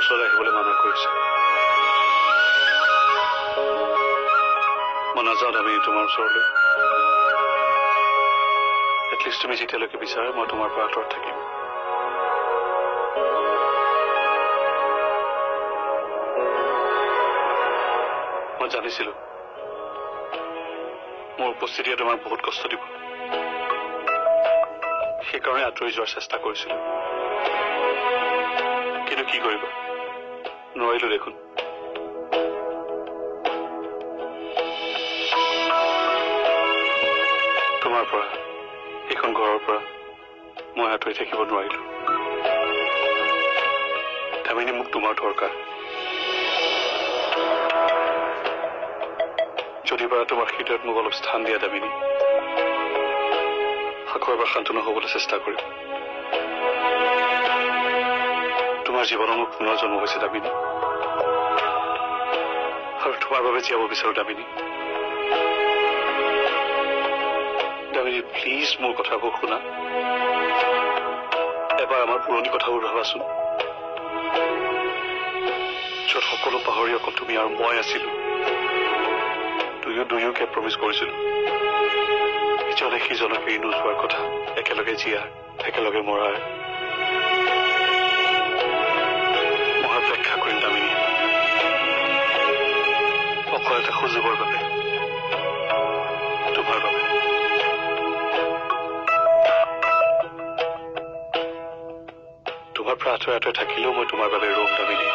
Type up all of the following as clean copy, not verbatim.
ওচৰলৈ আহিবলৈ মানা কৰিছে। মই নাযাওঁ দামিনী তোমাৰ ওচৰলৈ। এটলিষ্ট তুমি যেতিয়ালৈকে বিচাৰা মই তোমাৰ পৰা আঁতৰত থাকিম। মই জানিছিলো মোৰ উপস্থিতিয়ে তোমাক বহুত কষ্ট দিব, সেইকাৰণে আঁতৰি যোৱাৰ চেষ্টা কৰিছিলো। কিন্তু কি কৰিবা, নোৱাৰিলো দেখোন। তোমাৰ পৰা, এইখন ঘৰৰ পৰা মই আঁতৰি থাকিব নোৱাৰিলো। দামিনী, মোক তোমাৰ দৰকাৰ। যদি পাৰা তোমাৰ হৃদয়ত মোক অলপ স্থান দিয়া দামিনী। আকৌ এবাৰ সান্তনা হ'বলৈ চেষ্টা কৰিম। তোমাৰ জীৱনত মোৰ পুনৰ জন্ম হৈছে দামিনী, আৰু তোমাৰ বাবে জীয়াব বিচাৰো দামিনী। দামিনী প্লিজ মোৰ কথাবোৰ শুনা। এবাৰ আমাৰ পুৰণি কথাবোৰ ভাবাচোন, য'ত সকলো পাহৰি অকল তুমি আৰু মই আছিলো। দুয়োকে প্ৰমিছ কৰিছিলো ইজনে সিজনক এৰি নোযোৱাৰ কথা, একেলগে জীয়াৰ, একেলগে মৰাৰ। মই অপেক্ষা কৰিম দামিনী, অকল এটা সুযোগৰ বাবে, তোমাৰ বাবে। তোমাৰ পৰা আঁতৰে আঁতৰে থাকিলেও মই তোমাৰ বাবে ৰ'ম দামিনী।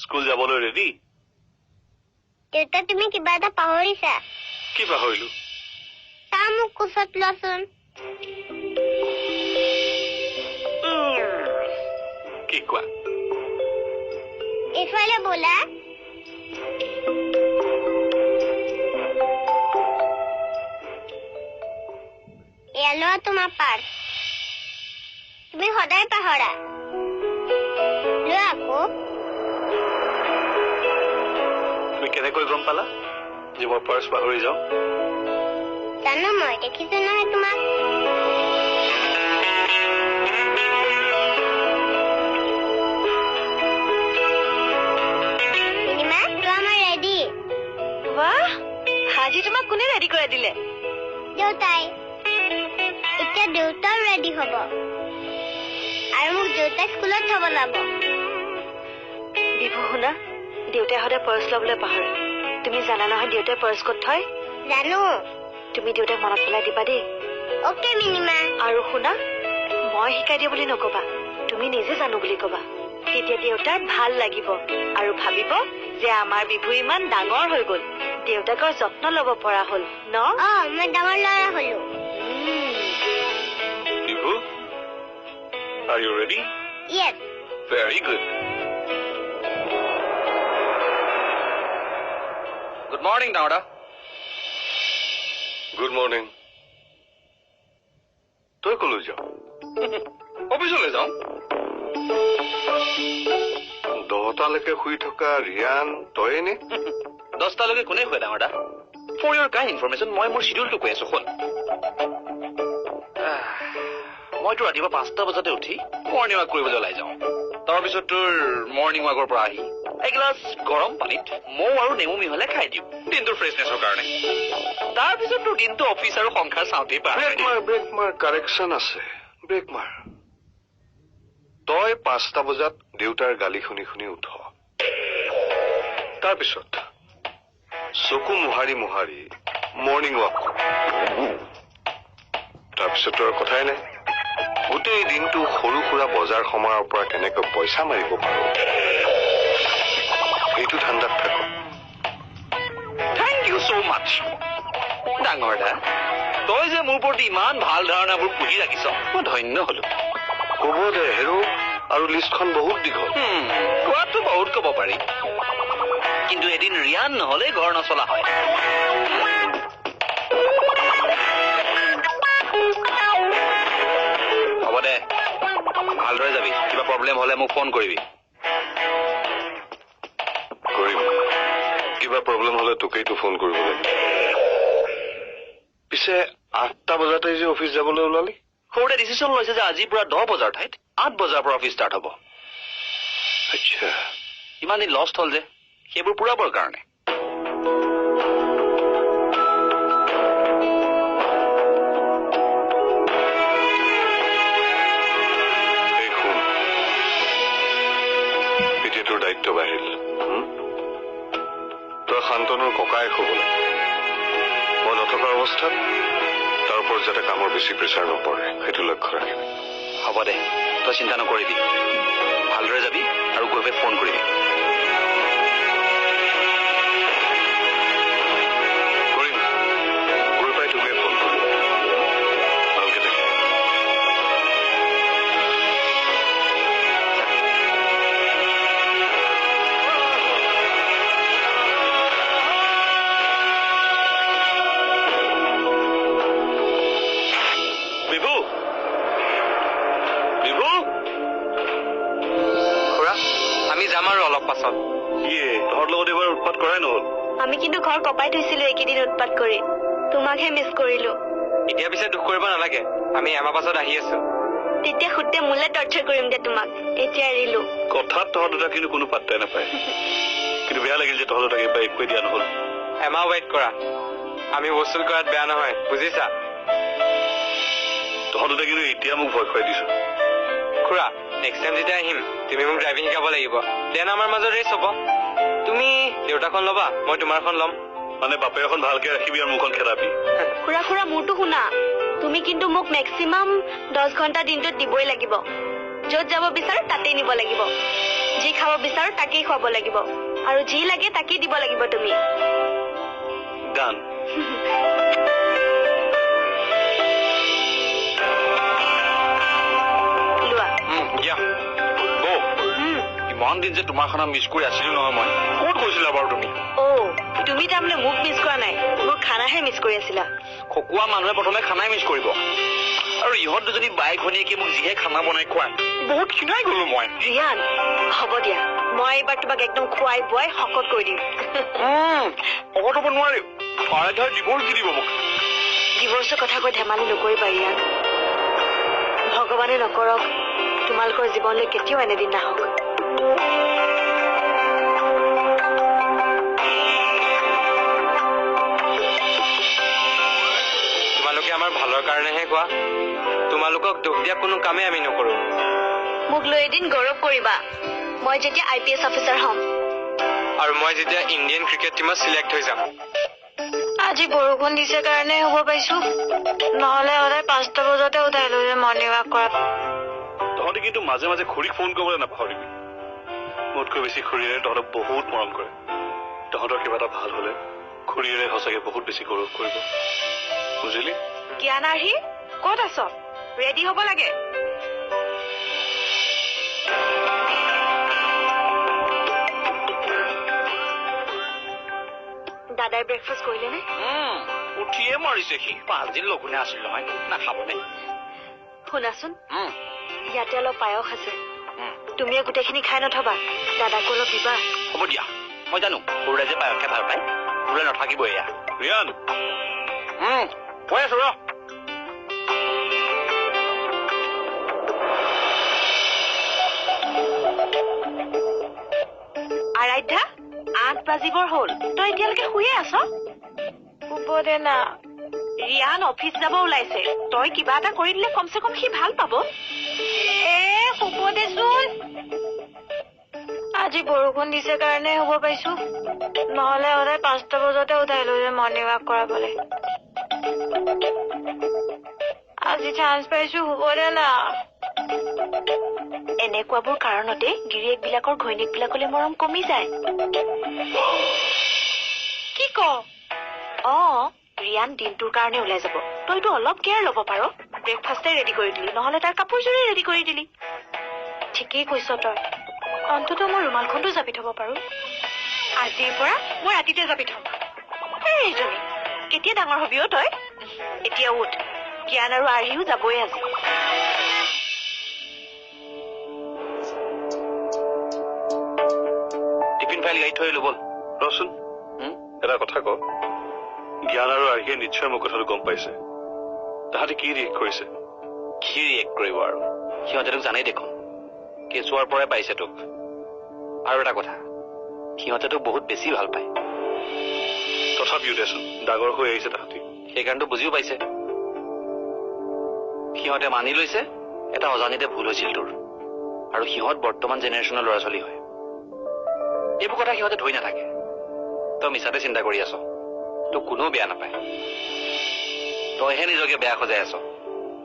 স্কুল যাবলৈ ৰেডি? দেউতা, তুমি কিবা এটা পাহৰিছা। কি পাহৰিলো? চা, মোক কোচত লোৱাচোন। কি কোৱা? এইফালে ব'লা। এয়া লোৱা তোমাৰ পাৰ্চ, তুমি সদায় পাহৰা। লোৱা আকৌ। তুমি কেনেকৈ গম পালা যে মই পাৰ্চ পাহৰি যাওঁ? জানো, মই দেখিছো নহয় তোমাক। মিনিমা, তো আমাৰ ৰেডি। বাহ, আজি তোমাক কোনে ৰেডি কৰাই দিলে? দেউতাই। এতিয়া দেউতাও ৰেডি হ'ব আৰু মোক দেউতাই স্কুলত থব যাব। বিভু শুনা, দেউতাই সদায় পাৰ্চ ল'বলৈ পাহৰে। তুমি জানা নহয় দেউতাই পাৰ্চ ক'ত থয়? জানো। তুমি দেউতাক মনত পেলাই দিবা দেই। Okay minima. আৰু শুনা, মই শিকাই দিয়া বুলি নকবা, তুমি নিজে জানো বুলি কবা। তেতিয়া দেউতাৰ ভাল লাগিব আৰু ভাবিব যে আমাৰ বিভু ইমান ডাঙৰ হৈ গ'ল, দেউতাকৰ যত্ন ল'ব পৰা হ'ল ন? অ, মই ডাঙৰ ল'ৰা হলো। Bibhu, are you ready? Yes. Very good. Good morning ডাঙৰদা। Good morning. তই কলৈ যাওঁ? অফিচলৈ যাওঁ। 10টালৈকে শুই থকা ৰিয়ান তয়ে নে? 10টালৈকে কোনে শুৱে ডাঙৰদা? ফৰ your kind information, মই মোৰ চিডিউলটো কৈ আছো, শুন। মইতো ৰাতিপুৱা 5টা বজাতে উঠি মৰ্ণিং ৱাক কৰিবলৈ ওলাই যাওঁ। তাৰপিছত তোৰ মৰ্ণিং ৱাকৰ পৰা আহি এগিলাচ গৰম পানীত মৌ আৰু নেমু মিহলাই খাই দিওঁ, দিনটোৰ ফ্ৰেছনেছৰ কাৰণে। তাৰপিছত তোৰ দিনটো অফিচ আৰু সংসাৰ চাওঁতেই পাৰ। ব্ৰেক মাৰ, ব্ৰেক মাৰ, কাৰেকশ্যন আছে, ব্ৰেক মাৰ। তই 5টা বজাত দেউতাৰ গালি শুনি শুনি উঠ, তাৰপিছত চকু মোহাৰি মোহাৰি মৰ্ণিং ৱাক কৰ, তাৰপিছত তোৰ কথাই নাই। গোটেই দিনটো সৰু সুৰা বজাৰ সমাৰৰ পৰা কেনেকৈ পইচা মাৰিব পাৰো সেইটো ঠাণ্ডাত থাক। Thank you so মাছ ডাঙৰ দা, তই যে মোৰ প্ৰতি ইমান ভাল ধাৰণাবোৰ পুহি ৰাখিছ, মই ধন্য হলো। ক'ব দে হেৰো, আৰু লিষ্টখন বহুত দীঘল। কোৱাটো বহুত ক'ব পাৰি। কিন্তু এদিন ৰিয়ান নহ'লে ঘৰ নচলা হয়। হ'ব দে, ভালদৰে যাবি। কিবা প্ৰব্লেম হ'লে মোক ফোন কৰিবি। কৰিম। কিবা প্ৰব্লেম হ'লে তোকেইতো ফোন কৰিব লাগিব। পিছে 8টা বজাতে যে অফিচ যাবলৈ ওলালি? সৰুতে ডিচিশ্যন লৈছে যে আজিৰ পৰা 10 বজাৰ ঠাইত 8 বজাৰ পৰা অফিচ ষ্টাৰ্ট হ'ব। আচ্ছা, ইমান দিন লষ্ট হ'ল যে, সেইবোৰ পূৰাবৰ কাৰণে। এই শুন, এতিয়া তোৰ দায়িত্ব বাঢ়িল। তই শান্তনুৰ ককায়েক হ'ব লাগে। মই নথকা অৱস্থাত তাৰ ওপৰত যাতে কামৰ বেছি প্ৰেছাৰ নপৰে, সেইটো লক্ষ্য ৰাখিবি। হ'ব দে, তই চিন্তা নকৰিবি। ভালদৰে যাবি আৰু গৈ পাই ফোন কৰিবি। কৰিম, গৈ পাই তোকে ফোন কৰিম। ভালকে থাকিবি। বিভু, বিভু। খুৰা, আমি যাম আৰু অলপ পাছত। ইয়ে, তহঁতৰ লগত এইবাৰ উৎপাত কৰাই নহ'ল। আমি কিন্তু ঘৰ কঁপাই থৈছিলো এইকেইদিন উৎপাত কৰি। তোমাকহে মিছ কৰিলো। এতিয়া পিছে দুখ কৰিব নালাগে, আমি এমাহ পাছত আহি আছো। তেতিয়া সুতে মোলে টৰ্চাৰ কৰিম দে তোমাক। এতিয়া এৰিলো। কথাত তহঁত দুটা কিন্তু কোনো পাত্তাই নাপায়। কিন্তু বেয়া লাগিল যে তহঁত দুটাক এইবাৰ একোৱে দিয়া নহ'ল। এমাহ ৱেইট কৰা, আমি বচুল কৰাত বেয়া নহয়, বুজিছা? তহঁত দুটা কিন্তু এতিয়া মোক ভয় খুৱাই দিছ। খুৰা, নেক্সট টাইম যেতিয়া আহিম তুমি মোক ড্ৰাইভিং শিকাব লাগিব। Then আমাৰ মাজত ৰেচ হ'ব। তুমি দেউতাখন ল'বা, মই তোমাৰখন ল'ম। মানে বাপেৰখন ভালকে ৰাখিবি আৰু মোৰখন খেদাবি। খুৰা খুৰা, মোৰটো শুনা। তুমি কিন্তু মোক মেক্সিমাম 10 ঘণ্টা দিনটোত দিবই লাগিব। য'ত যাব বিচাৰো তাতেই নিব লাগিব। যি খাব বিচাৰো তাকেই খুৱাব লাগিব। আৰু যি লাগে তাকেই দিব লাগিব তুমি। ডান। লোৱা। দিয়া বৌ, ইমান দিন যে তোমাৰ খানা মিছ কৰি আছিলো নহয় মই। ক'ত গৈছিলা বাৰু তুমি? অ', তুমি তাৰমানে মোক মিছ কৰা নাই, মোৰ খানাহে মিছ কৰি আছিলা। খকুৱা মানুহে প্ৰথমে খানাই মিছ কৰিব। আৰু ইহঁত দুজনী বাই ভনীয়েকে মোক যিহে খানা বনাই খুৱাই, বহুত ক্ষীণাই গলো মই। ৰিয়ান, হ'ব দিয়া, মই এইবাৰ তোমাক একদম খুৱাই বোৱাই শকত কৰি দিম। শকত হ'ব নোৱাৰি, আৰাধ্যাই ডিভোৰ্চ দি দিব মোক। ডিভোৰ্চৰ কথা কৈ ধেমালি নকৰিবা ৰিয়ান। ভগৱানে নকৰক তোমালোকৰ জীৱনলৈ কেতিয়াও এনেদিন নাহক। তোমালোকে আমাৰ ভালৰ কাৰণেহে কোৱা। তোমালোকক দুখ দিয়া কোনো কামেই আমি নকৰো। মোক লৈ এদিন গৌৰৱ কৰিবা, মই যেতিয়া IPS officer হ'ম। আৰু মই যেতিয়া ইণ্ডিয়ান ক্ৰিকেট টীমত চিলেক্ট হৈ যাম। আজি বৰষুণ দিছে কাৰণে হ'ব পাইছো, নহ'লে সদায় 5টা বজাতে উঠাই লৈ যায় মৰ্ণিং ৱাক কৰা। তহঁতে কিন্তু মাজে মাজে খুৰীক ফোন কৰিবলৈ নাপাহৰিবি। মোতকৈ বেছি খুৰীয়ে তহঁতক বহুত মৰম কৰে। তহঁতৰ কিবা এটা ভাল হ'লে খুৰীয়ে সঁচাকে বহুত বেছি গৌৰৱ কৰিব, বুজিলি? জ্ঞান আৰ্হি, ক'ত আছ? ৰেডি হ'ব লাগে। দাদাই ব্ৰেকফাষ্ট কৰিলে নে? উঠিয়ে মাৰিছে সি। 5 দিন লঘোণে আছিল নহয়, নাখাবনে? শুনাচোন, ইয়াতে অলপ পায়স আছে, তুমিও গোটেইখিনি খাই নথবা, দাদাকো অলপ দিবা। হ'ব দিয়া, মই জানো সৰুৰে যে পায়স খাই ভাল পায়। বোলে নাথাকিব এয়া। ৰিয়ান, কৈ আছো ৰ। আৰাধ্যা, 8 বাজিবৰ হ'ল, তই এতিয়ালৈকে শুয়ে আছ? শুব দে না। ৰিয়ান অফিচ যাব ওলাইছে, তই কিবা এটা কৰি দিলে কমচে কম সি ভাল পাব। এ শুব দেচোন। আজি বৰষুণ দিছে কাৰণে হ'ব পাইছো, নহ'লে সদায় 5টা বজাতে উঠাই লৈ যায় মৰ্ণিং ৱাক কৰাবলৈ। আজি চান্স পাইছো, শুব দে না। এনেকুৱাবোৰ কাৰণতে গিৰিয়েক বিলাকৰ ঘৈণীয়েক বিলাকলৈ মৰম কমি যায়। কি ক? অ, ৰিয়ান দিনটোৰ কাৰণে ওলাই যাব, তইতো অলপ কেয়াৰ ল'ব পাৰ। ব্ৰেকফাষ্টে ৰেডি কৰি দিলি, নহ'লে তাৰ কাপোৰযোৰে ৰেডি কৰি দিলি। ঠিকেই কৈছ তই, অন্ততঃ মই ৰুমালখনতো জাপি থব পাৰো। আজিৰ পৰা মই ৰাতিতে জাপি থম। এইজনী কেতিয়া ডাঙৰ হবি অ তই? এতিয়া উঠ, জ্ঞান আৰু আৰ্হিও যাবই আজি। টিফিন ফাইল গাড়ীত থৈ আহিলো, ব'ল। ৰচোন, এটা কথা ক, জ্ঞান আৰু আৰ্হিয়ে নিশ্চয় মোৰ কথাটো গম পাইছে। তাহাঁতে কি ৰিয়েক্ট কৰিছে? কি ৰিয়েক্ট কৰিব আৰু, সিহঁতে তোক জানেই দেখোন, কেঁচুৱাৰ পৰাই পাইছে তোক। আৰু এটা কথা, সিহঁতে তোক বহুত বেছি ভাল পায়। তথাপিও দেচোন ডাঙৰ হৈ আহিছে তাহাঁতি, সেইকাৰণেতো বুজিও পাইছে। সিহঁতে মানি লৈছে এটা অজানিতে ভুল হৈছিল তোৰ, আৰু সিহঁত বৰ্তমান জেনেৰেশ্যনৰ ল'ৰা ছোৱালী হয়। এইবোৰ কথা সিহঁতে ধৰি নাথাকে। তই মিছাতে চিন্তা কৰি আছ, তোক কোনেও বেয়া নাপায়। তইহে নিজকে বেয়া সজাই আছ।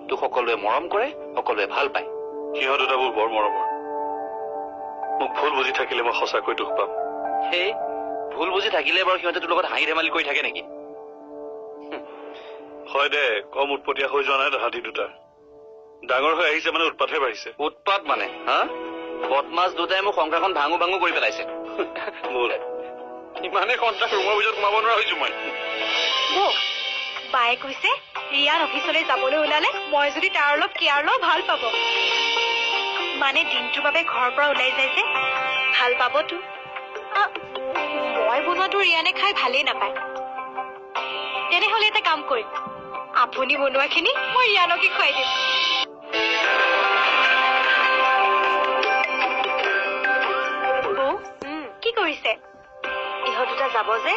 তোক সকলোৱে মৰম কৰে, সকলোৱে ভাল পায়। সিহঁত দুটাবোৰ বৰ মৰমৰ। মোক ভুল বুজি থাকিলে মই সঁচাকৈ দুখ পাম। সেই ভুল বুজি থাকিলে বাৰু সিহঁতে তোৰ লগত হাঁহি ধেমালি কৰি থাকে নেকি? হয় দে, কম উৎপতীয়া হৈ যোৱা নাই তাহাঁতি দুটা। ডাঙৰ হৈ আহিছে মানে উৎপাতহে বাঢ়িছে। উৎপাত মানে হা? বদমাছ দুটাই মোক সংসাৰখন ভাঙো ভাঙো কৰি পেলাইছে। ইমানেই সন্ত্ৰাস, ৰুমৰ ভিতৰত সোমাব নোৱাৰা হৈছো মই। বায়ে কৈছে ৰিয়ান অফিচলৈ যাবলৈ ওলালে মই যদি তাৰ অলপ কেয়াৰ লওঁ ভাল পাব। মানে দিনটোৰ বাবে ঘৰৰ পৰা ওলাই যায় যে, ভাল পাবতো। মই বনোৱাটো ৰিয়ানে খাই ভালেই নাপায়। তেনেহলে এটা কাম কৰিম, আপুনি বনোৱাখিনি মই ৰিয়ানকে খুৱাই দিম। বৌ, কি কৰিছে? ইহঁত দুটা যাব যে,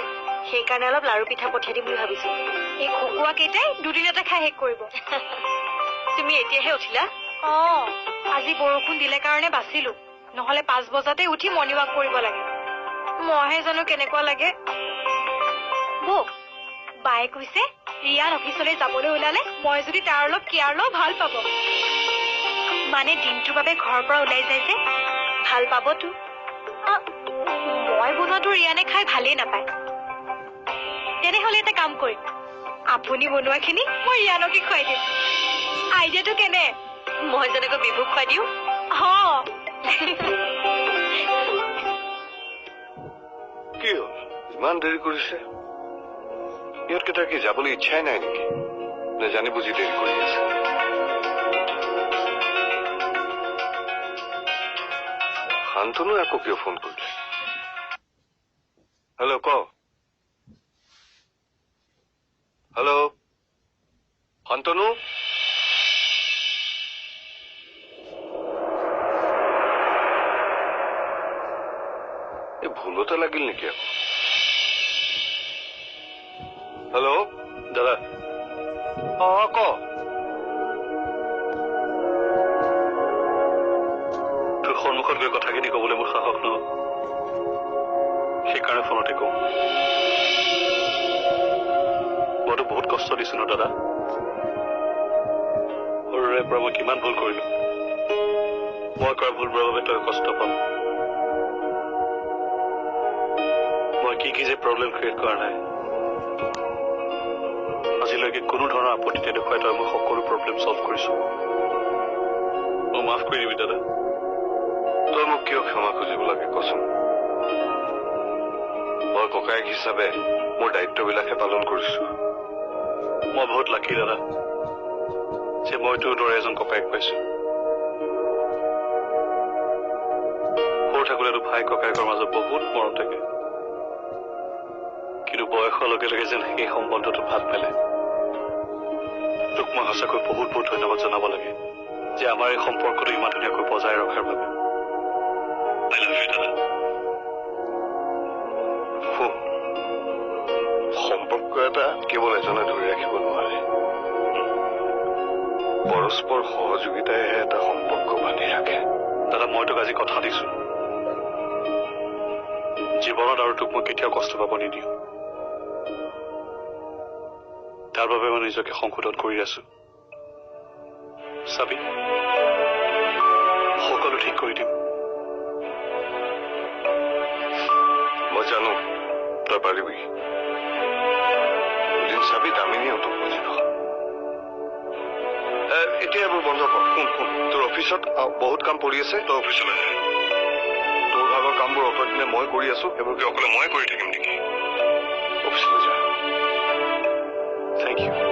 সেইকাৰণে অলপ লাৰু পিঠা পঠিয়াই দিম বুলি ভাবিছো। এই খকুৱা কেইটাই দুদিনতে খাই শেষ কৰিব। তুমি এতিয়াহে উঠিলা? অ, আজি বৰষুণ দিলে কাৰণে বাচিলো, নহলে 5 বজাতে উঠি মৰ্ণিং ৱাক কৰিব লাগে। মইহে জানো কেনেকুৱা লাগে। বৌ, বায়ে কৈছে ৰিয়ান অফিচলৈ যাবলৈ ওলালে মই যদি তাৰ অলপ কেয়াৰ লওঁ ভাল পাব। মানে দিনটোৰ বাবে ঘৰৰ পৰা ওলাই যায় যে, ভাল পাবতো। মই বনোৱাটো ৰিয়ানে খাই ভালেই নাপায়। তেনেহলে এটা কাম কৰিম, আপুনি বনোৱাখিনি মই ৰিয়ানকে খুৱাই দিম। আইডিয়াটো কেনে? মই যেনেকৈ বিভুক খুৱাই দিওঁ। অ, কি হ'ল ইমান দেৰি কৰিছে? ইহঁতকেইটাৰ কি যাবলৈ ইচ্ছাই নাই নেকি? নে জানি বুজি দেৰি কৰি আছে? শান্তনু আকৌ কিয় ফোন কৰিলে? হেল্ল' ক। হেল্ল' শান্তনু, এই ভুলতে লাগিল নেকি আকৌ? হেল্ল' দাদা। অ ক। তোৰ সন্মুখত গৈ কথাখিনি কবলৈ মোৰ সাহস নহল, সেইকাৰণে ফোনতে কওঁ। মইতো বহুত কষ্ট দিছো ন দাদা। সৰুৰে পৰা মই কিমান ভুল কৰিলো। মই কৰা ভুলবোৰৰ বাবে তই কষ্ট পাম। মই কি কি যে প্ৰব্লেম ক্ৰিয়েট কৰা নাই আজিলৈকে। কোনো ধৰণৰ আপত্তি নেদেখুৱাই তই মই সকলো প্ৰব্লেম চল্ভ কৰিছো। মোক মাফ কৰি দিবি দাদা। তই মোক কিয় ক্ষমা খুজিব লাগে কচোন? মই ককায়েক হিচাপে মোৰ দায়িত্ববিলাকহে পালন কৰিছো। মই বহুত লাকি দাদা যে মই তোৰ দৰে এজন ককায়েক পাইছো। সৰু থাকোতেতো ভাই ককায়েকৰ মাজত বহুত মৰম থাকে, কিন্তু বয়সৰ লগে লগে যেন সেই সম্বন্ধটো ভাগ পেলে। তোক মই সঁচাকৈ বহুত বহুত ধন্যবাদ জনাব লাগে যে আমাৰ এই সম্পৰ্কটো ইমান ধুনীয়াকৈ বজাই ৰখাৰ বাবে। I love you দাদা। শুন, সম্পৰ্ক এটা কেৱল এজনে ধৰি ৰাখিব নোৱাৰে। পৰস্পৰ সহযোগিতাইহে এটা সম্পৰ্ক বান্ধি ৰাখে। দাদা, মই তোক আজি কথা দিছো, জীৱনত আৰু তোক মই কেতিয়াও কষ্ট পাব নিদিওঁ। তাৰ বাবে মই নিজকে সংশোধন কৰি আছো। চাবি, সকলো ঠিক কৰি দিম। মই জানো তই পাৰিবি। এদিন চাবি দামিনীয়েও তোক বুজিব। এতিয়া এইবোৰ বন্ধ কৰ। শুন শুন, তোৰ অফিচত বহুত কাম পৰি আছে, তই অফিচলৈ আহ। তোৰ ভাগৰ কামবোৰ অতদিনে মই মই কৰি আছো সেইবোৰ কি অকলে মই কৰি থাকিম নেকি? অফিচলৈ যা। Thank you.